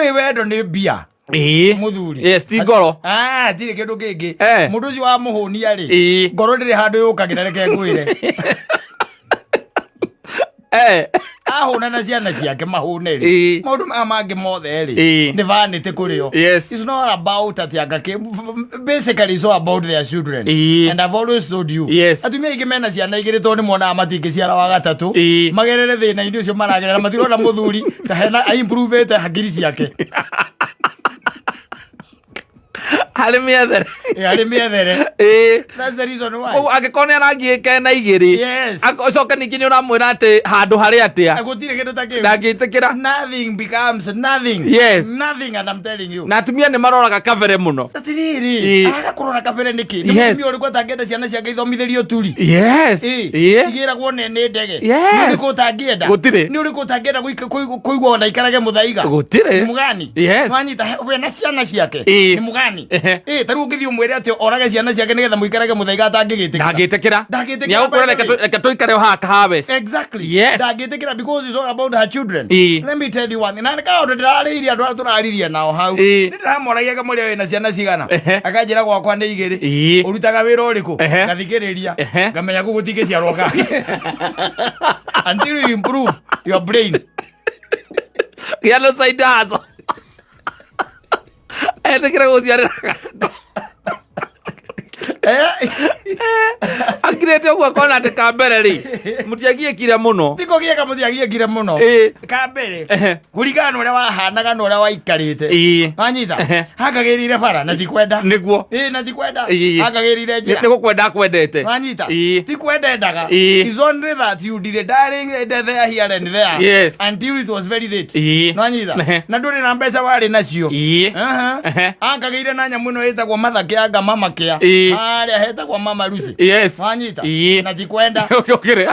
Nĩ wendo nĩ mbia. Mũthuri. Yes, ti ngoro. Ah, tirĩ kĩndũ kĩngĩ. Mũndũ ũcio wa mũhũnia rĩ, ngoro ndĩrĩ handũ yũkagĩra, reke ngwĩre. Ahũna na ciana ciake mahũne rĩ, maũndũ maya mangĩ mothe rĩ, nĩ vanity kũrĩ o. It's not about atĩ anga kĩ, basically it's all about their children. And I've always told you, atumia aingĩ mena ciana igĩrĩ tondũ nĩ monaga matingĩciara wa gatatũ, magerere thĩna-inĩ ũcio maragerera, matirona mũthuri ta hena aimprovĩte hakiri ciake. Harĩ mĩethere. Harĩ mĩethere. That's the reason why. Koguo angĩkorwo nĩ arangiĩka na igĩrĩ, acoke ningĩ nĩ ũramwĩra atĩ handũ harĩ atĩa? Gũtirĩ kĩndũ ta kĩu. Ndangĩtĩkĩra. Nothing becomes nothing. Nothing, and I'm telling you. Na atumia nĩ maroraga kabere mũno. Atirĩrĩ, araga kũrora kabere nĩkĩ? Nĩ mũtumia ũrĩkũ atangĩenda ciana ciake ithomithĩrio turi? Igĩragwo nĩ ndege. Nĩ ũrĩkũ ũtangĩenda? Gũtirĩ. Nĩ ũrĩkũ ũtangĩenda kũigua ona aikarage mũthaiga? Gũtirĩ. Nĩ mũgani? Wanyita we na ciana ciake? Nĩ mũgani? Ta rĩu ũngĩthiĩ ũmwĩre atĩ orage ciana ciake nĩgetha mũikarage mũthaiga, atangĩgĩtĩkĩra. Ndangĩtĩkĩra. Ndangĩtĩkĩra, Nĩagũkwĩra by the way. reke tũikare o haha kahawe. Ndangĩtĩkĩra because it's all about her children. Let me tell you one thing. Na nĩ kaũndũ ndĩrarĩirie andũ arĩa tũraririe nao hau. Nĩ ndĩramoragia kamũrĩa wĩna ciana cigana. Akanjĩra gwakwa nĩ igĩrĩ. Ũrutaga wĩra ũrĩkũ? Ngathikĩrĩria. Ngamenya kũu gũtingĩciarwo kangĩ. Until you improve your brain. Gĩa na side hustle. Etĩkĩre gũciarĩra gatatũ. Akirĩte ũguo akona atĩ ka mbere rĩ, mũtiagiĩkire mũno. Ti kũgiĩka mũtiagiĩkire mũno. Ka mbere, kũringana na ũrĩa wahanaga na ũrĩa waikarĩte. Wanyita? Hakagĩrĩire bara na ti kwenda. Ĩĩ, na ti kwenda. Hakagĩrĩire njĩra. Nĩ gũkwenda akwendete. Wanyita? Ti kwenda endaga. It's only that you did a darling there, here and there. Until it was very late. Nwanyita? Na ndũrĩ na mbeca warĩ nacio. Aha. Ankagĩire na nyamũ ĩno ĩtagwo mathakĩa anga mama kĩa. Harĩa hetagwo mama Lucy. Wanyita? Na ti kwenda. Ũkĩrĩ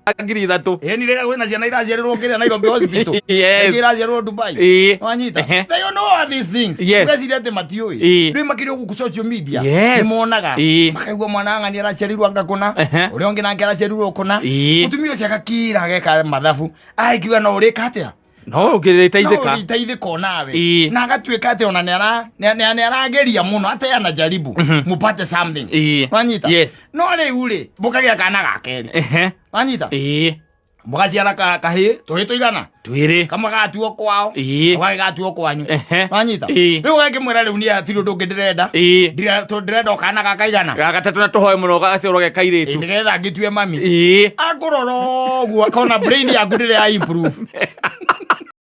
3000. Ĩni rĩrĩa kwĩna ciana iraciarĩrwo kĩrĩa Nairobi Hospital. Ingĩ iraciarĩrwo Dubai. Wanyita? They don't know all these things. Ũgeciria atĩ matiũĩ. Rĩu makĩria gũkũ social media. Nĩ monaga. Makaigua mwana ng'ani araciarirwo anga kũna. Ũrĩa ũngĩ nake araciarirwo kũna. Mũtumia ũcio agakira ageka mathabu. Aikiuga no ũrĩka atĩa? No ũngĩrĩteithĩka. No ũrĩteithĩka onawe. Na agatuĩka atĩ ona nĩ arageria mũno atĩ anajaribu mupate something. Wanyita? No rĩu rĩ, mũkagĩa kana ga kerĩ. Wanyita? Mũgaciara kahĩĩ, tũhĩĩ tũigana? Twĩrĩ. Kamwe gatuo kwao, gake gatuo kwanyu. Wanyita? Rĩu ũgakĩmwĩra rĩu niĩ hatirĩ ũndũ ũngĩ ndĩrenda. Ndĩrenda o kana gaka igana. Ga gatatũ na tũhoe mũno gaciarwo ge kairĩtu. Nĩgetha ngĩtue mami. Akũrora ũguo akona brain yaku ndĩrĩ ya improve.